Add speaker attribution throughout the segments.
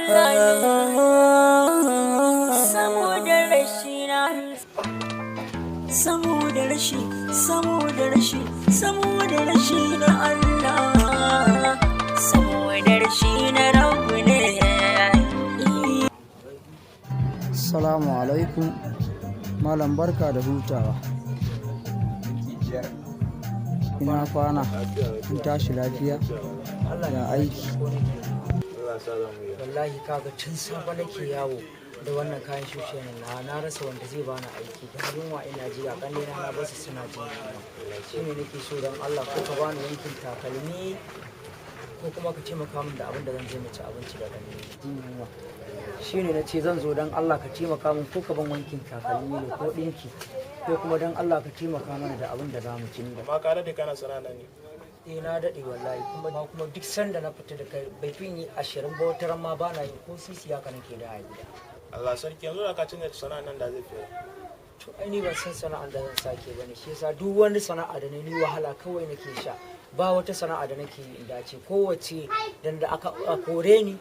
Speaker 1: Allah ne. Saboda rashi na, saboda rashi, saboda rashi, saboda rashi na Allah, saboda rashi na Rabu ne.
Speaker 2: Salamu alaikum. Malam, barka da hutawa. Ina kwana, an tashi lafiya? Ya aiki?
Speaker 3: Wallahi kaga tun safe nake yawo da wannan kayan shushe na rasa wanda zai bani aiki. Ga yunwa ina ji, ga kannena na basu suna jin yunwa. Shine nake so don Allah ko ka bani wankin takalmi ko kuma ka taimaka min da abin da zan je mu ci abinci da kanne jin yunwa. Shine na ce zan zo don Allah ka taimaka min, ko ka ban wankin takalmi ne ko ɗinki, ko kuma don Allah ka taimaka mana da abin da za mu ci ni da
Speaker 4: Amma ka daɗe kana sana'a ne?
Speaker 3: Eh, na daɗe wallahi. Kuma duk sanda na fita da kai bai fi yi 20 ba, wata ran ma ba na yi ko sisi, haka nake da a gida.
Speaker 4: Allah sarki, yanzu da ka canza sana'a nan da zai fi.
Speaker 3: To ai ni ban san sana'ar da zan sake bane, shi yasa duk wani sana'a da ni wahala kawai nake sha. Ba wata sana'a da nake yi in dace, kowace dan da aka a kore ni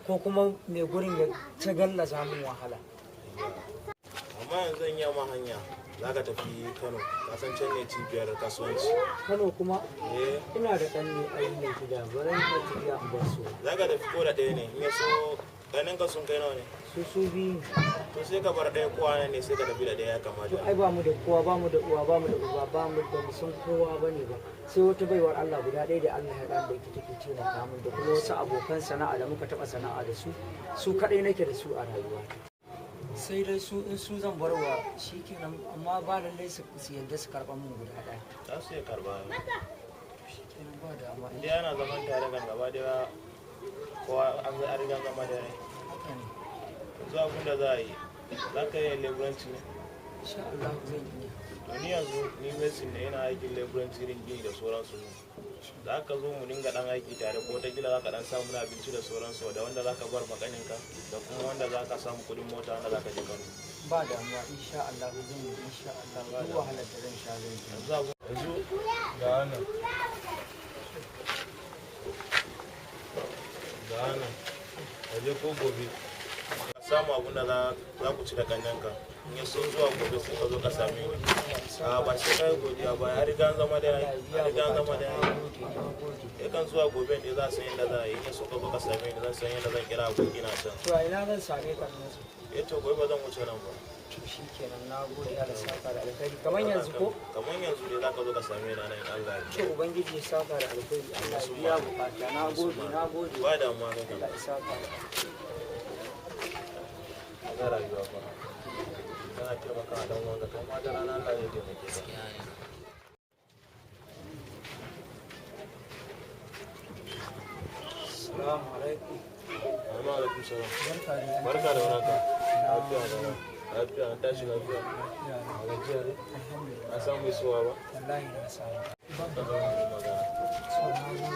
Speaker 3: ko kuma mai gurin ya ta gallaza min wahala.
Speaker 4: Amma yanzu zan yi ma hanya, za ka tafi Kano, ka san can ne cibiyar kasuwanci.
Speaker 3: Kano kuma?
Speaker 4: Eh.
Speaker 3: Ina da ƙanne ai mai gida, ba zan iya tafiya in bar su ba.
Speaker 4: Za ka tafi ko da ɗaya ne, in ya so ganin ka sun kai nawa ne?
Speaker 3: Su su biyu.
Speaker 4: To sai ka bar ɗaya kowa ne, sai ka tafi da ɗaya, ya kamata.
Speaker 3: To ai ba mu da kowa, ba mu da uwa, ba mu da uba, ba mu da mu san kowa bane ba, sai wata baiwar Allah guda ɗaya da Allah ya da ita take taimaka min, da kuma wasu abokan sana'a da muka taɓa sana'a da su. Su kaɗai nake da su a rayuwa. Sai dai su in su zan barwa shikenan, amma ba lallai su yarda su karɓa mun guda ɗaya.
Speaker 4: Za su iya karɓa.
Speaker 3: Shikenan, ba damuwa.
Speaker 4: Indai ana zaman tare kan gaba ɗaya, kowa an riga zama da rai.
Speaker 3: Haka ne.
Speaker 4: Yanzu abin da za a yi, za ka yi leburanci ne?
Speaker 3: Insha Allah zan iya.
Speaker 4: To ni yanzu ni mason ne, yana aikin leburanci, irin gini da sauransu ne. Za ka zo mu dinga dan aiki tare, ko wata kila za ka dan samu na abinci da sauransu, da wanda za ka bar makaninka da kuma wanda za ka samu kudin mota wanda za ka je Kano.
Speaker 3: Ba damuwa, insha Allah zan yi, insha Allah duk wahalar da zan sha zan yi.
Speaker 4: Yanzu ga wannan, ga wannan, ka je ko gobe ka samu abun da za ku ci da kannenka. In ya so zuwa gobe sai ka zo ka same ni. A ba sai ka yi godiya ba, ya riga an zama da ya riga an zama da ya kan zuwa gobe ne za a san yadda za a yi. In ya so ka zo ka same ni, zan san yadda zan kira abokina can.
Speaker 3: To a ina zan same ka yanzu?
Speaker 4: Eh, to gobe ba zan wuce nan ba.
Speaker 3: To shikenan, na gode, Allah saka da alkhairi. Kamar yanzu ko?
Speaker 4: Kamar yanzu dai za ka zo ka same ni nan in Allah ya
Speaker 3: To ubangiji ya saka da alkhairi, Allah ya biya bukata. Na gode, na gode.
Speaker 4: Ba damuwa kai
Speaker 3: Allah ya saka da alkhairi.
Speaker 4: Ga rayuwa ba kana taimaka dan uwanka, kai ma da rana Allah zai taimake ka.
Speaker 3: Assalamu alaikum.
Speaker 4: Assalamu alaikum salam.
Speaker 3: Barka da
Speaker 4: Barka da warhaka. Lafiya da lafiya, an tashi lafiya? A gajiya ne?
Speaker 3: Alhamdulillah.
Speaker 4: An samu isuwa ba?
Speaker 3: Wallahi na samu.
Speaker 4: Ka zo mu yi magana.
Speaker 3: So na gode.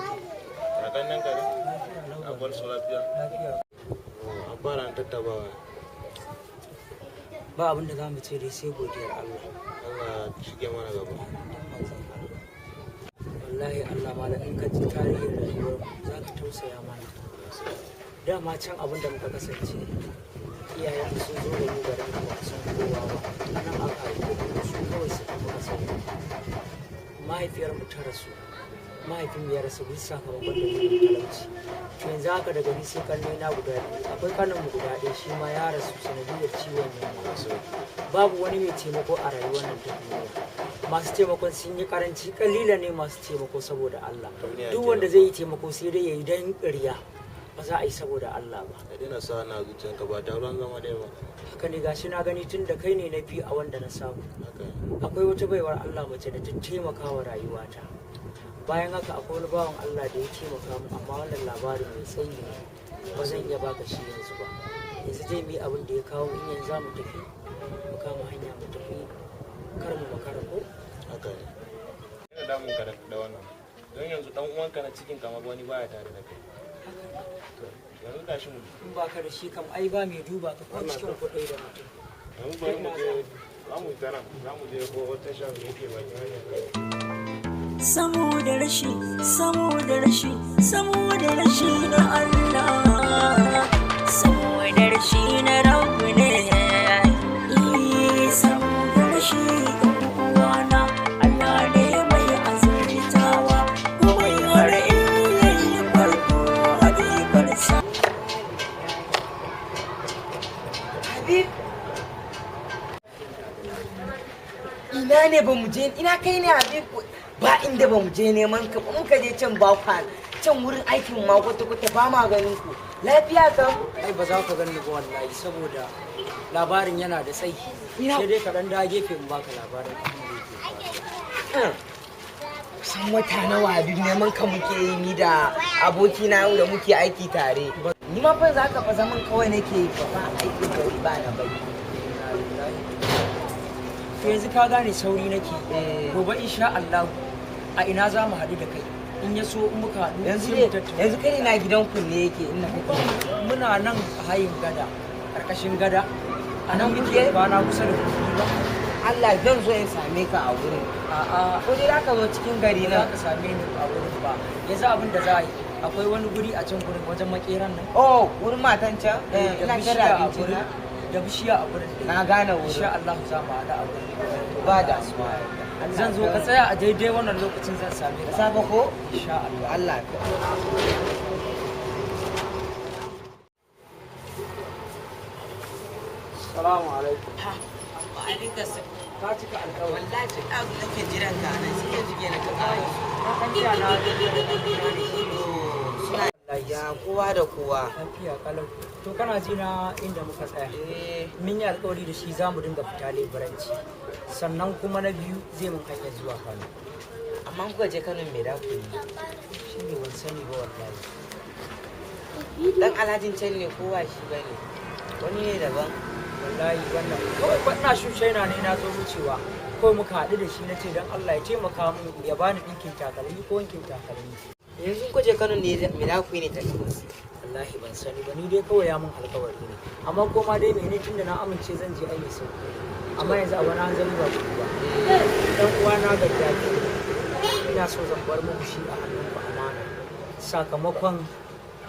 Speaker 4: Kakannin ka ne?
Speaker 3: Lafiya lau.
Speaker 4: An bar su lafiya?
Speaker 3: Lafiya.
Speaker 4: An fara an tattabawa.
Speaker 3: Ba abin da za mu ce dai sai godiyar Allah.
Speaker 4: Allah shige mana gaba.
Speaker 3: Wallahi Allah malam, in ka ji tarihin rayuwar za ka tausaya mana. Dama can abin da muka kasance, iyayen sun zo da mu garin da ba a san kowa ba, a nan aka haife mu, su kawai suka muka sani. Mahaifiyar mu ta rasu, mahaifin mu ya rasu duk sakamakon dalilin talauci. To yanzu haka daga ni sai kanne na guda biyu, akwai kanin mu guda ɗaya, shi ma ya rasu sanadiyar ciwon yunwa. Babu wani mai taimako a rayuwar nan ta duniya. Masu taimakon sun yi karanci, kalila ne masu taimako saboda Allah. Duk wanda zai yi taimako sai dai ya yi dan riya, ba za a yi saboda Allah ba.
Speaker 4: Ka daina sa na zuciyanka, ba taron zama ɗaya ba.
Speaker 3: Haka ne, gashi na gani tun da kai ne na fi a wanda na samu.
Speaker 4: Haka ne.
Speaker 3: Akwai wata baiwar Allah mace da ta taimaka wa rayuwata. Bayan haka akwai wani bawan Allah da ya taimaka mu, amma wannan labarin mai tsayi ne, ba zan iya baka shi yanzu ba. Yanzu zai mu yi abin da ya kawo mu, in yanzu za mu tafi, mu kama hanya mu tafi, kar mu makara ko.
Speaker 4: Haka ne. Ina damun ka da wannan, don yanzu dan uwanka na cikin kamar wani baya tare da kai. To yanzu tashi mu.
Speaker 3: In baka da shi kam ai ba mai duba ka ko cikin kuɗi da mutum.
Speaker 4: Yanzu bari mu je, za mu ta nan, za mu je ko wata shan da yake bakin hanyar kai.
Speaker 1: Saboda rashi, saboda rashi, saboda rashi na Allah.
Speaker 5: Habib, ina ne ba mu je, ina kai ne Habib? Ba inda ba mu je neman ka ba, muka je can ba kwan can wurin aikin ma kwata kwata ba ma ganin ku. Lafiya kam?
Speaker 3: Ai ba za ka gani ba wallahi, saboda labarin yana da tsayi.
Speaker 5: Ina-
Speaker 3: Sai dai ka dan da gefe in baka labarin abin da yake faruwa.
Speaker 5: Kusan wata nawa Habib neman ka muke yi, ni da abokina da muke aiki tare. Ni ma fa za ka fa zaman kawai nake yi fa, ba aikin bari ba na bari.
Speaker 3: To yanzu ka gane sauri nake.
Speaker 5: Eh.
Speaker 3: Gobe insha Allah a ina za mu haɗu da kai, in ya so in muka haɗu
Speaker 5: Yanzu
Speaker 3: sai
Speaker 5: ne
Speaker 3: mu tattauna.
Speaker 5: Yanzu kai na gidan ku ne yake ina kake?
Speaker 3: Muna nan a hayin gada, karkashin gada, a nan muke ba na kusa da kuɗi ba.
Speaker 5: Allah zan zo in same ka a wurin.
Speaker 3: A'a.
Speaker 5: Ko dai za ka zo cikin gari
Speaker 3: Ba za
Speaker 5: nan?
Speaker 3: ka same ni a wurin ba. Yanzu abin da za a yi, akwai wani guri a can gurin wajen makeran nan.
Speaker 5: Oh, wurin matan can?
Speaker 3: Eh,
Speaker 5: Ina
Speaker 3: da
Speaker 5: kira
Speaker 3: bishiya a
Speaker 5: abinci
Speaker 3: gurin
Speaker 5: na.
Speaker 3: Da bishiya a gurin dai.
Speaker 5: Na gane wurin.
Speaker 3: Insha Allah za mu haɗu a wurin.
Speaker 5: Ba damuwa.
Speaker 3: Zan zo, ka tsaya a daidai wannan lokacin zan same
Speaker 5: Da
Speaker 3: ka.
Speaker 5: safe ko?
Speaker 3: Insha Allah.
Speaker 5: Allah ka.
Speaker 3: Salamu alaikum. Ka cika alƙawari.
Speaker 5: Wallahi tun ɗazu nake jiran ka nan, sai yanzu kenan ka ƙara.
Speaker 3: Ɗan jiya na
Speaker 5: Suna ya kowa da kowa.
Speaker 3: Lafiya kalau. To kana ji na, inda muka tsaya.
Speaker 5: Eh,
Speaker 3: Mun yi alƙawari da shi za mu dinga fita leburanci. Sannan kuma na biyu zai mun hanyar zuwa Kano.
Speaker 5: Amma kuka je Kano me da ku yi?
Speaker 3: Shi ne ban sani ba wallahi.
Speaker 5: Dan alhajin can ne ko ba shi bane? Wani ne daban.
Speaker 3: Wallahi wannan kawai fa ina shushaina ne, na zo wucewa. Kawai muka haɗu da shi, na ce don Allah ya taimaka min ya bani ɗinkin takalmi ko wankin takalmi.
Speaker 5: Yanzu kuka je Kano ne me da ku yi ne ta takwas?
Speaker 3: Wallahi ban sani ba, ni dai kawai ya mun alkawari ne, amma ko ma dai mene, tunda na amince zan je ai sauki. Amma yanzu a wani hanzari ba ku ba, dan uwa na Gaddafi, ina so zan bar muku shi a hannunku amana, sakamakon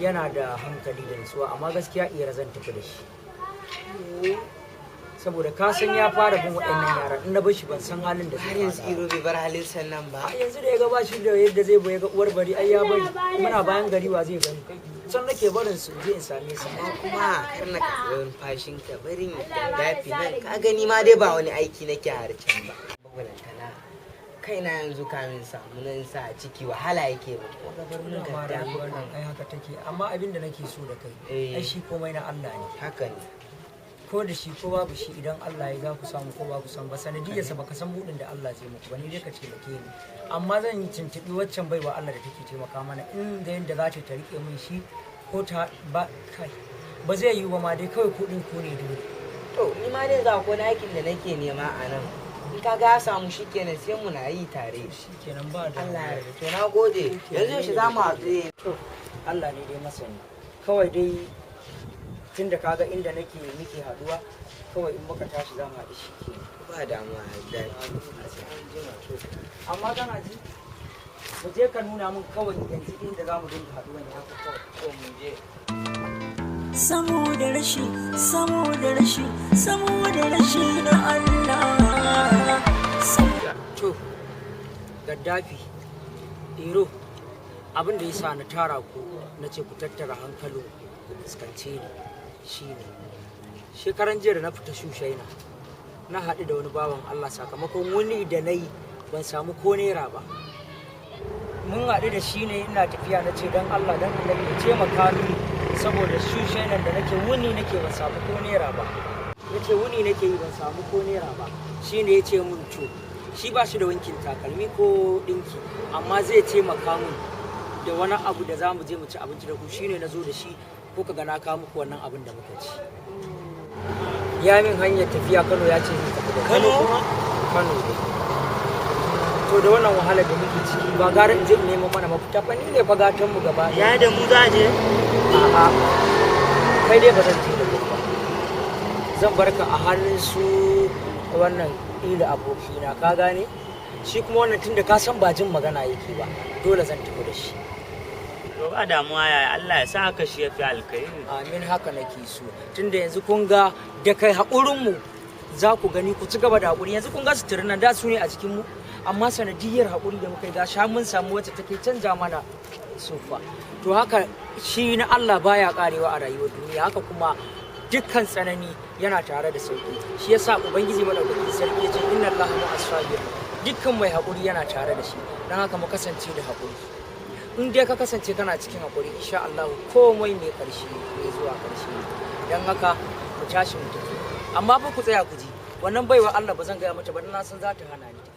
Speaker 3: yana da hankali da nutsuwa. Amma gaskiya iya zan tafi da shi, saboda ka san ya fara bin waɗannan yaran. In na bar shi ban san halin da
Speaker 5: Har
Speaker 3: zai
Speaker 5: yanzu
Speaker 3: fada.
Speaker 5: Iro bai bar halin sannan ba.
Speaker 3: A yanzu da ya ga ba shi da yadda zai bai ga uwar bari, ai ya bari. Muna bayan gari, wa zai gani? Can nake barin su je in same su.
Speaker 5: Amma kuma kar na karɓi numfashinka, barin Gaddafi nan ka gani ma dai ba wani aiki nake har can ba. Balantana kaina yanzu kamin samu nan sa a ciki wahala yake ba. Ko ka bar mun
Speaker 3: ma
Speaker 5: Gaddafi
Speaker 3: rayuwar nan
Speaker 5: nan.
Speaker 3: Ai haka take, amma abin da nake so da kai,
Speaker 5: Eh.
Speaker 3: ai shi komai na Allah ne.
Speaker 5: Haka ne.
Speaker 3: Ko da shi ko babu shi, idan Allah ya za ku samu ko ba ku samu ba, sanadiyarsa baka san buɗin da Allah zai muku ba. Ni dai ka taimake ni, amma zan yi tuntuɓi waccan baiwa Allah da take taimaka mana, inda yanda za ta rike min shi ko ta ba kai ba zai yi ba ma dai, kawai kuɗin ku ne dole.
Speaker 5: To ni ma dai za ko aikin da nake nema a nan. In ka ga ya samu shikenan sai mu na yi tare.
Speaker 3: Shikenan, ba da
Speaker 5: Allah ya yarda. To na gode. Yanzu yaushe za mu haɗu?
Speaker 3: To Allah ne dai masani. Kawai dai tunda kaga inda nake muke haduwa, kawai in muka tashi za mu haɗu shi ke.
Speaker 5: Ba damuwa Gaddafi.
Speaker 3: Amma kana ji, mu je ka nuna min kawai yanzu inda za mu dinga haduwan ya fi kawai.
Speaker 5: To mu je.
Speaker 1: Saboda rashi, saboda rashi, saboda rashi na Allah.
Speaker 3: To Gaddafi, Iro, abin da ya sa na tara ku na ce ku tattara hankalin ku fuskance ni shine shekaran jiya da na fita shushaina na haɗu da wani bawan Allah, sakamakon wani da na yi ban samu ko naira ba. Mun haɗu da shi ne ina tafiya, na ce don Allah don annabi ya taimaka mini, saboda shushainan da nake wuni nake ban samu ko naira ba. Nace wuni nake yi ban samu ko naira ba. Shi ne ya ce mun to shi ba shi da wankin takalmi ko ɗinki, amma zai taimaka mun da wani abu da za mu je mu ci abinci da ku. Shine na zo da shi ko ka ga na kawo muku wannan abin da muka ci. Ya min hanyar tafiya Kano, ya ce zai tafi da ni.
Speaker 5: Kano kuma?
Speaker 3: Kano ne. To da wannan wahalar da muke ciki, ba gara in je in nemo mana mafita ba? Ni ne fa gatan mu gaba ɗaya.
Speaker 1: Ya da mu za je?
Speaker 3: A'a, kai dai ba zan je da kai ba, zan bar ka a hannun su wannan ila abokina, ka gane? Shi kuma wannan tunda ka san ba jin magana yake ba, dole zan tafi da shi.
Speaker 1: To ba damuwa yaya, Allah ya sa haka shi ya fi alkhairi.
Speaker 3: Amin, haka nake so. Tunda yanzu kun ga da kai haƙurinmu za ku gani, ku ci gaba da haƙuri. Yanzu kun ga suturin nan da su ne a jikinmu, amma sanadiyar haƙuri da muka yi ga sha mun samu wacce take canja mana sufa. To haka shi na Allah baya karewa a rayuwar duniya, haka kuma Dukkan tsanani yana tare da sauki. Shi yasa Ubangiji Madaukakin Sarki ya ce, "Inna Allaha ma'as sabirin." Dukkan mai haƙuri yana tare da shi. Don haka mu kasance da haƙuri. In dai ka kasance kana cikin haƙuri, insha Allah komai mai ƙarshe mai zuwa ƙarshe ne. Don haka mu tashi mu tafi. Amma fa ku tsaya ku ji, wannan baiwa Allah ba zan gaya mata ba, na san za ta hana ni.